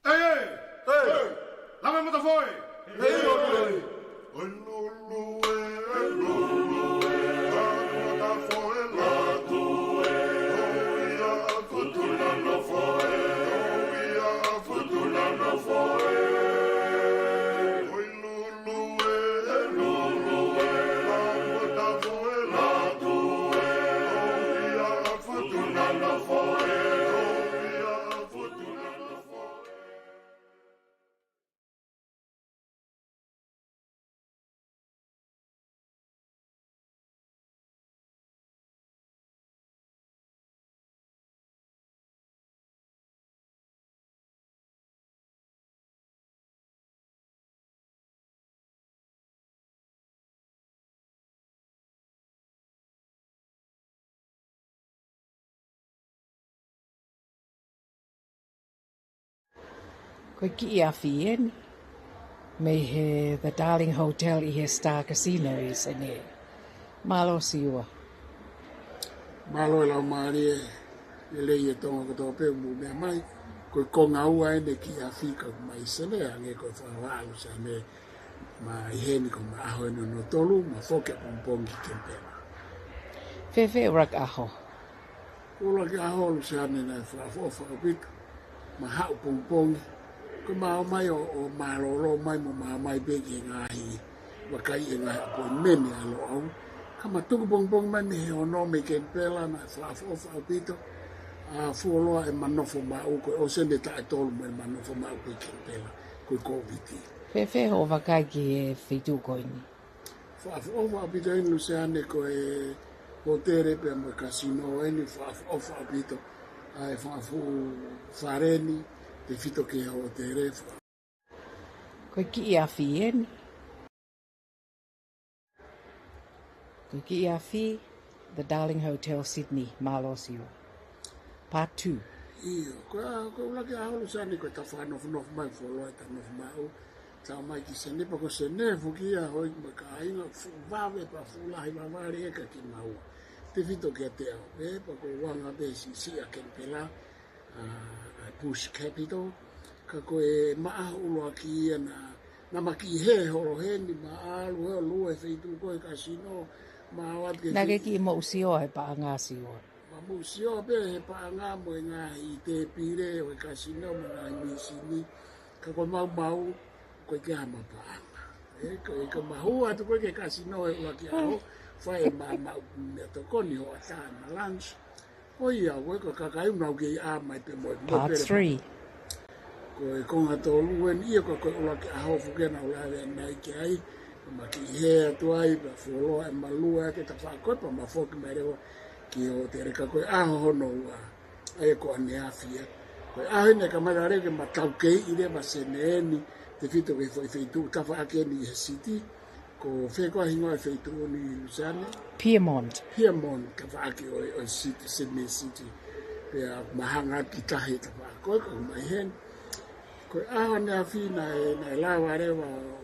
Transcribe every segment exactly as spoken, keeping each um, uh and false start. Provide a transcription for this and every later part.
ʻEi, ʻei! ʻEi! Lama matafoe! ʻEi, ʻoi, ʻoi! ʻOi lulu ē, ʻoi lulu ē, lama matafoe, latu ē, ʻoi ia futu na nofo ē, ʻoi ia futu na nofo ē. ʻOi lulu ē, ʻoi lulu ē, lama matafoe, latu ē, ʻoi ia futu na nofo ē, ʻoi ia futu na nofo ē. Ko e kiʻi afi eni mei he The Darling Hotel ʻi he Star Casino ʻi Senē. Mālō Siua. Mālō e laumālie, lelei e Tonga kotoa pē mou meʻa mai. Ko e konga ua eni e kiʻi afi ka mai Senē, hangē ko e fakahā ʻa Luseane, mai heni ko e ʻaho eni hono tolu, mo foki ʻapongipongi ki Kenipela. Fēfē ʻuluaki ʻaho? ʻUluaki ʻaho Luseane naʻe fakaʻofoʻofa ʻaupito, mo haʻu pongipongi. Ko e mā ō mai ʻo, ʻo mālōlō mai mo mā ō mai pē ki he ngaahi vakai e ngaahi appointment ʻa Loʻau. Ka ma tuku pongipongi mai mei he ono mei Kenipela naʻe fakaʻofoʻofa ʻaupito. ʻA, fuoloa ʻema nofo maʻu, ko e ʻosi eni e taʻu ʻe tolu mo ʻema nofo maʻu pē Kenipela, ko e Kōviti. Fēfē hoʻo vakai ki he feituʻu ko eni? Fakaʻofoʻofa ʻaupito eni Luseane, ko e hōtele pea mo e kasino eni fakaʻofoʻofa ʻaupito. ʻA e fakafuʻu fale ni, tefito ki he hōtele fa- Ko e kiʻi afi eni. Ko e kiʻi afi, The Darling Hotel Sydney, mālō Siua. Part two. ʻIo, ko e, ko e ʻuluaki ʻaho Luseane ko e ta fakanofonofo mai fuoloa e ta nofo maʻu. Ta ō mai ki Senē pea ko Senē foki ia hoi mo e kāinga fuʻu vave pea fuʻu lahi vavale ʻe ka ki maua. Tefito kiate au, ē, pea ko e anga pē siʻisiʻi ʻa Kenipela, ʻa, ʻa e Bush Capital. Ka ko e ma ʻaho ʻuluaki ia naʻa, naʻa ma kiʻi hē holo heni, ma ʻalu hē ʻo lue he feituʻu ko e kasino, ma ō atu ki he Naʻa ke kiʻi moʻu sio ai paʻanga Siua. Ma moʻu sio pē he paʻanga mo e ngaahi tēpile ʻo e kasino mo e ngaahi mīsini. Ka ko e maumau, ʻoku ʻikai ke ʻi ai hama paʻanga. Ē, ko e, ko e ma hū atu ko ē ki he kasino he ʻuluaki ʻaho, fai ʻema, ma, meʻatokoni hoʻatā, ma lunch. ʻO ia, ko e, ko e kakai ʻoku nau kei ʻā mai pē mo e, mo e Part pele three. Ko e konga tolu eni ia, ko e, ko e ʻuluaki ʻaho foki naʻa ku lave ʻanenai ki ai, ma kiʻi hē atu ai, pea fuoloa ʻema lue ʻaki e tafaʻaki ko ē, pea ma foki mai leva ki he hōtele ka ko e ʻaho hono ua. ʻA ia ko ʻaneafi ia. Ko e ʻaho eni ka ma lele ke ma taukei ʻi leva Senē eni, tefito ki he foʻi feituʻu tafaʻaki eni he siti, ko fē koā hingoa e feituʻu ni Luseane? Pyrmont. Pyrmont, tafaʻaki ʻo e, ʻo e siti, Senē Siti. Pea ma hanga ki tahi tafaʻaki ko ē, ka u ō mai heni. Ko e ʻaho ʻaneafi naʻe, naʻe lava leva ʻo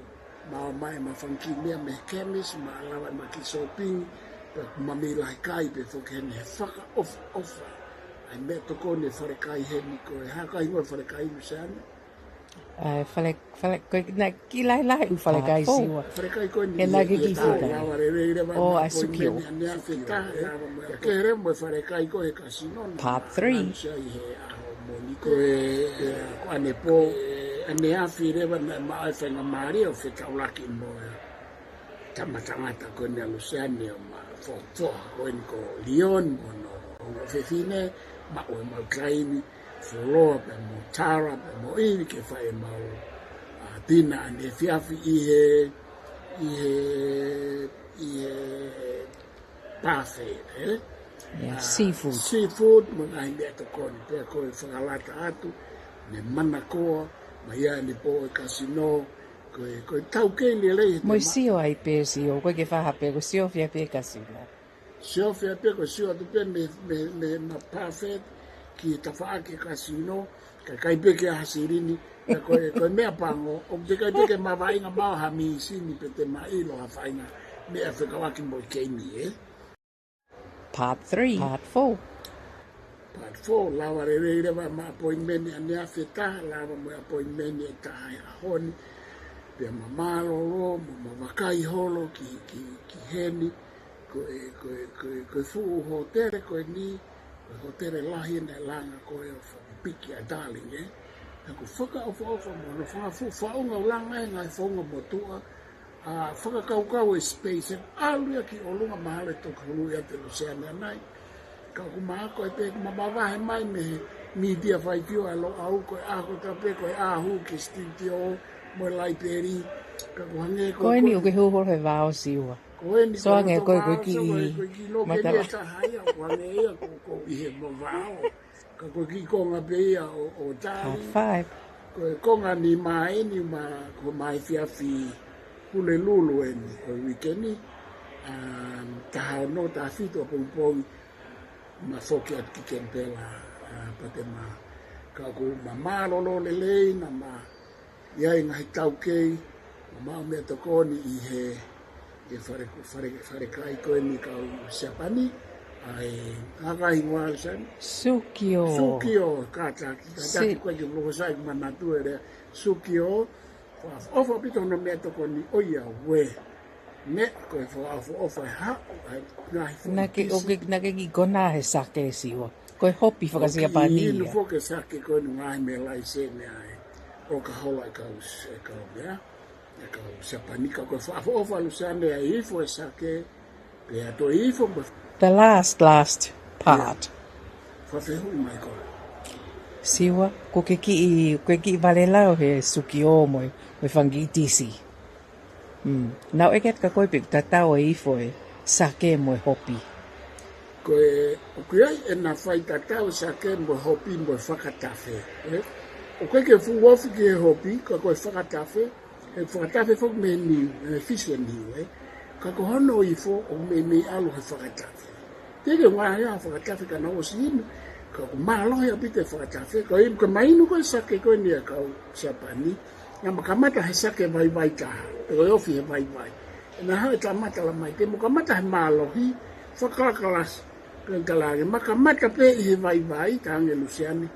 ma ō mai ʻema fanga kiʻi meʻa mei he chemist, ma lava ʻema kiʻi shopping, pea ma mei lahi kai pē foki heni he fakaʻofoʻofa. ʻA e meʻatokoni e falekai heni ko e hā koā hingoa e falekai Luseane? ʻA e fale, fale, ko e naʻe kiʻi lahilahi ʻū falekai Siua. Falekai ko eni. Ke naʻa ke kiʻi fika. Lava lelei leva ʻo ʻa e Sukio. ʻAneafi taha, lava mo e, ke leva mo e falekai ko e kasino. Part three. Sai he ʻaho moni ko e, e, ko ʻanepō, e, ʻaneafi leva naʻe maʻu ai e faingamālie ʻo fetaulaki mo e tama tangata ko eni ʻa Luseane ʻo ma fofoha ko eni ko Leon mo hono ongo fefine, maʻu ʻemau taimi, fuoloa pea mo Tara pea mo ʻIvi ke fai ʻemau, ʻa, tina ʻaneefiafi ʻi he, ʻi he, ʻi he buffet, ē? Yeah, ʻa, seafood. Seafood, mo e ngaahi meʻatokoni, pea ko e fakalata atu, ne manakoa, mai ʻanepō e kasino, ko e, ko e taukei lelei he Mo e te ma- sio ai pē Siua, ko e ke faha pē, ko e sio fia pē kasino. Sio fia pē, ko e sio atu pē mei, mei, mei ʻema buffet, ki tafaʻaki kasino, ka ʻikai pē ke ʻi ai ha silini, ka ko e, ko e meʻa pango, ʻoku teʻeki ai pē ke ma vaʻinga maʻu ha mīsini pe te ma ʻilo ha faʻahinga meʻa fekauʻaki mo e keimi, ē? Part three. Part four. Part four, lava lelei leva ma appointment ʻaneafi ʻe taha, lava mo e appointment ʻe taha he ʻaho ni. Pea ma mālōlō, ma, ma vakai holo ki, ki, ki heni. Ko e, ko e, ko e, ko e fuʻu hōtele ko eni, ko e hōtele lahi naʻe langa ko ē ʻo fakapiki ʻa Darling, ē. Naʻá ku fakaʻofoʻofa mo hono fanga fuʻu faʻunga ʻoku langa ai e ngaahi faʻunga motuʻa, ʻa e fakakaukau e space, ʻalu ia ki ʻolunga mahalo ʻe toki hulu ia ʻa Luseane ʻanai. Ka ʻoku ma ako ai pē, ma mavahe mai mei he Media Faifio ʻa Loʻau, ko e ʻaho kotoa pē ko e ʻaho ki he studio mo e laipeli. Ka ʻoku hangē ko Ko eni ko ʻoku ke hū holo he vao, Siua. Ko eni, So ko ange loto ko e, ko e vao, kiʻi so ko e, ko e kiʻi loke matala. Ni e taha ia, ʻoku hangē ia ko, ko ʻi he mo vao. Ka ko e kiʻi konga pē ia ʻo, ʻo Tali. Top five. Ko e konga nima eni, ma, ko e efiafi Pulelulu eni ʻo e uike ni, um, taha ono, taha fitu ʻapongipongi, ma foki atu ki Kenipela, uh, pea te ma, ka ʻoku ma mālōlō lelei, naʻa ma ʻi ai e ngaahi taukei, ma maʻu meʻatokoni ʻi he, ʻi he fale, fale, falekai ko eni kau Siapani, ʻa e, ʻa e hingoa Luseane? Sukio. Sukio, kātaki, kātaki Si- ko e kiʻi loko sai manatu e lea, Sukio, fakaʻofoʻofa ʻaupito hono meʻatokoni, ʻoiauē. Meʻa ko e fakaʻofoʻofa e haʻu, ʻa e ngaahi foʻi Naʻá ke, ʻo tisi. ke, naʻá ke kiʻi konā he sake, Siua. Ko e hopi Ko e faka-Siapani kiʻi inu ia. foki e sake ko eni ngaahi meʻa laiseni ai. ʻO ka hola e kau, e kau meʻa, e kau Siapani, ka ko e fakaʻofoʻofa ʻa Luseane ʻa e ifo e sake, pea toe ifo mo The last, last part. Fakafehuʻi mai koe. Siua, ko e kiʻi, ko e kiʻi valelau he Sukio mo e, mo e fanga kiʻi tisi. Mm. Naʻá ke ʻeke atu kia koe pe ʻoku tatau e ifo e sake mo e hopi. Ko e, ʻoku ʻi ai ʻena faitatau e sake mo e hopi mo e fakatafe, ē? ʻOku ʻikai ke fuʻu ofi ki he hopi, ka ko e fakatafe, he fakatafe foki mei he niu, he fisu e niu, ē? Ka ko hono ifo, ʻoku meimei ʻalu he fakatafe. Teʻeki ke ngaohi ʻa e fakatafe ka naʻe ʻosi inu, ka ʻoku mālohi ʻaupito e fakatafe, ka ʻi, ka ma inu ko e sake ko eni ʻa e kau Siapani, naʻá ma kamata he sake vaivai taha, pe ko e ofi he vaivai. ʻEna haʻu e tama tala mai, te mo kamata he mālohi, fakakalakalasi, pea u tala ange, ma kamata pē ʻi he vaivai, talaange ʻe Luseane.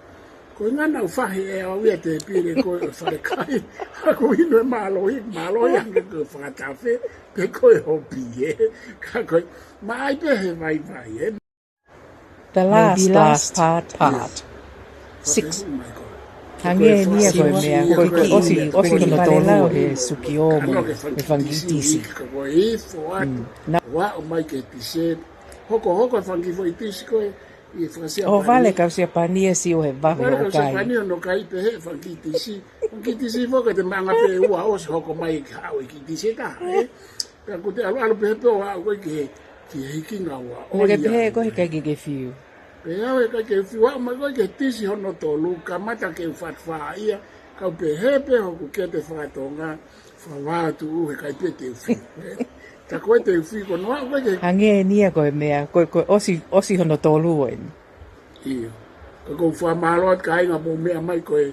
Ko e ngana u fahi ʻe au ia te pile ko e falekai, ʻa ʻoku inu e mālohi, mālohi ange ko e fakatafe, pe ko e hopi, ē. Ka ko e, ma ʻai pē he vaivai, ē. The last, last part, part. Yes. Six. Hangē ni ia ko e meʻa, ko e, ko e ʻosi, ʻosi hono tolu he Sukio mo e fanga kiʻi tisi. Ka ko e ifo atu. Mm. Na- Ua o mai ke tisi. Hoko, hoko e fanga kiʻi foʻi tisi ko e, ʻi he fanga Siapani. ʻO vale kau Siapani ʻe Siua he vahu ʻo kai. Vale kau Siapani hono kai pē he fanga kiʻi tisi. Fanga kiʻi tisi foki te ma anga pē ua ʻosi hoko mai ke haʻu e kiʻi tisi ʻe taha, ē. Pea ʻoku te ʻalu, ʻalu pē he pē ʻo aʻu ko ē ki he, ki he hikinga ua. Naʻá ke pehē ko e ʻikai ke ke fiu. Pea ʻoku ʻikai ke fiu, aʻu mai ko ē ki he tisi hono tolu, kamata ke u fatufa ia, kau pehē pē hoku kete faka-Tonga, fakavā atu he ʻikai pē te u fiu. Ka ko e te u fiu, ko hono aʻu ko ē ki he Hangē ni ia ko e meʻa, ko e, ko e ʻosi, ʻosi hono tolu eni. ʻIo. Ka ʻoku ou fakamālō atu kāinga mou meʻa mai ko e,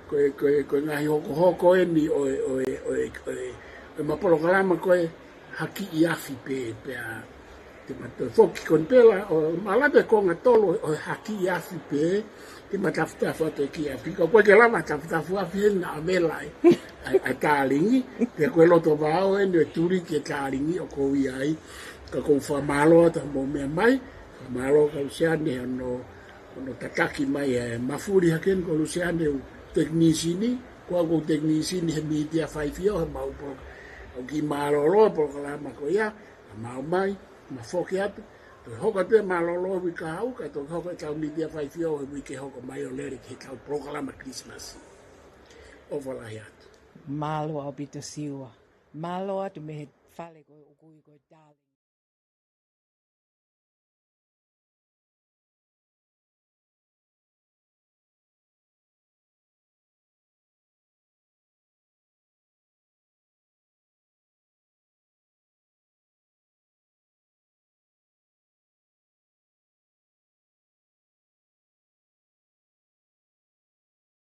ko e, ko e, ko e ngaahi hokohoko eni ʻo e, ʻo e, ʻo e, ʻo e, ʻo e ma polokalama ko e ha kiʻi afi pē, pea te ma toe foki ki Kenipela, ʻo ma lave konga tolu ʻo e ha kiʻi afi pē, te ma tafutafu atu e kiʻi afi. Ka ʻoku ʻikai ke lava tafutafu afi he naʻa vela ai ʻa, ʻa Darling, pea ko e loto vao eni ʻo e tuliki ʻe Darling ʻoku ou ʻi ai. Ka ʻoku ou fakamālō atu mou meʻa mai, fakamālō kia Luseane hono hono tataki mai e mafuli hake ni ko Luseane ʻoku tekinisini, ko au ʻoku ou tekinisini he Media Faifio, he mau polo-, ʻoku kiʻi mālōlō e polokalama ko ia, ka mau mai, ma foki atu, toe hoko atu e mālōlō uike kahaʻu, ka toe hoko e kau Media Faifio he uike hoko mai ʻo lele ki he kau polokalama Kilisimasi. ʻOfa lahi atu. Mālō ʻaupito Siua. Mālō atu mei he fale ko ē ʻoku ui ko e Darling.